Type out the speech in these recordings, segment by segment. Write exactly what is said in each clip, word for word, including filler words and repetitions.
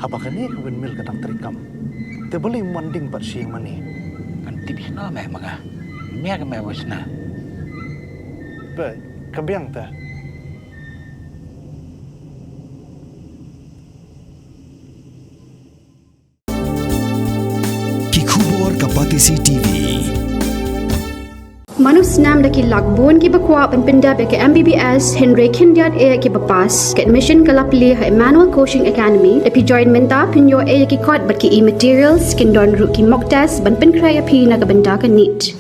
Haba kane ka windmill ka dang treikam, te balei ym wan ding pat sha ïing mane? Kan tip shano me ma nga. Mia ka me wis na. Ba ka biang te. Ki khubor ka Batesi T V. Mano snam da ki lak bun kiba kwah ban pyndep ïa ka M B B S, hynrei khyndiat eh kiba pass. Ka admission ka la plie ha Emmanuel Coaching Academy. Da phi join mynta phin ïoh eh ïa ki kot bad ki e-materials, kin don ruh ki mock test ban pynkhreh ïa phi na ka bynta ka NEET.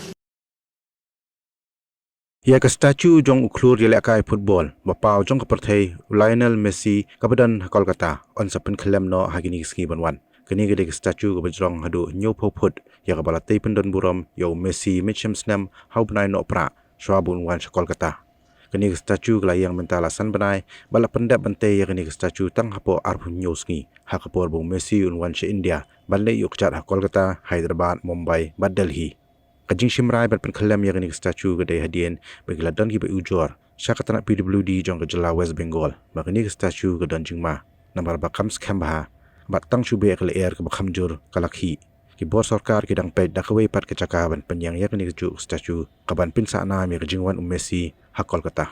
Ïa ka statue jong u khlur ïalehkai football ba paw jong ka pyrthei, u Lionel Messi, kaba don ha Kolkata, yn sa pynkhyllem noh ha kine ki sngi ban wan. Kane ka dei ka statue kaba jrong haduh hynñiewphew phut, ïa kaba la tei pyndon burom ïa u Messi, mih snem ha u bnai Nohprah, shwa ba un wan sha Kolkata. Kane ka statue ka la ïeng mynta la san bnai, bad la pyndep ban tei ïa kane ka statue tang hapoh arphew hynñiew sngi, ha ka por ba u Messi un wan sha India ban leit ïuh kjat ha Kolkata, Hyderabad, Mumbai bad Delhi. Ka jingshim rai ban pynkhyllem ïa kane ka statue ka dei hadien ba ki la don kiba ujor sha ka tnat P W D jong ka jylla West Bengal ba kane ka statue ka don jingma, namar ba kam skhem bha bad tang shu beh ka lyer kaba kham jur ka la khih. Ki bor sorkar ki dang peit da kawei pat ka jaka ban pynïeng ïa kane kajuh ka statue, kaban pynsah nam ïa ka jingwan u Messi ha Kolkata.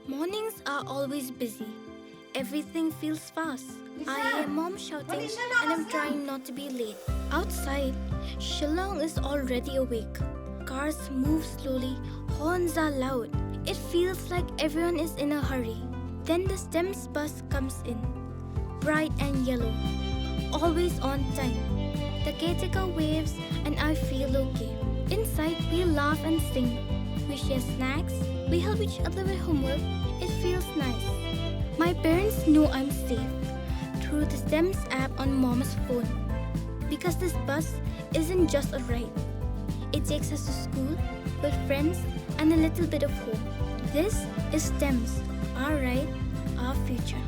Mornings are always busy. Everything feels fast. I hear mom shouting and I'm trying not to be late. Outside, Shillong is already awake. Cars move slowly, horns are loud. It feels like everyone is in a hurry. Then the STEMS bus comes in, bright and yellow, always on time. The caretaker waves and I feel okay. Inside, we laugh and sing. We share snacks. We help each other with homework. It feels nice. My parents know I'm safe through the STEMS app on mom's phone. Because this bus isn't just a ride. It takes us to school, with friends, and a little bit of home. This is STEMS, our ride, our future.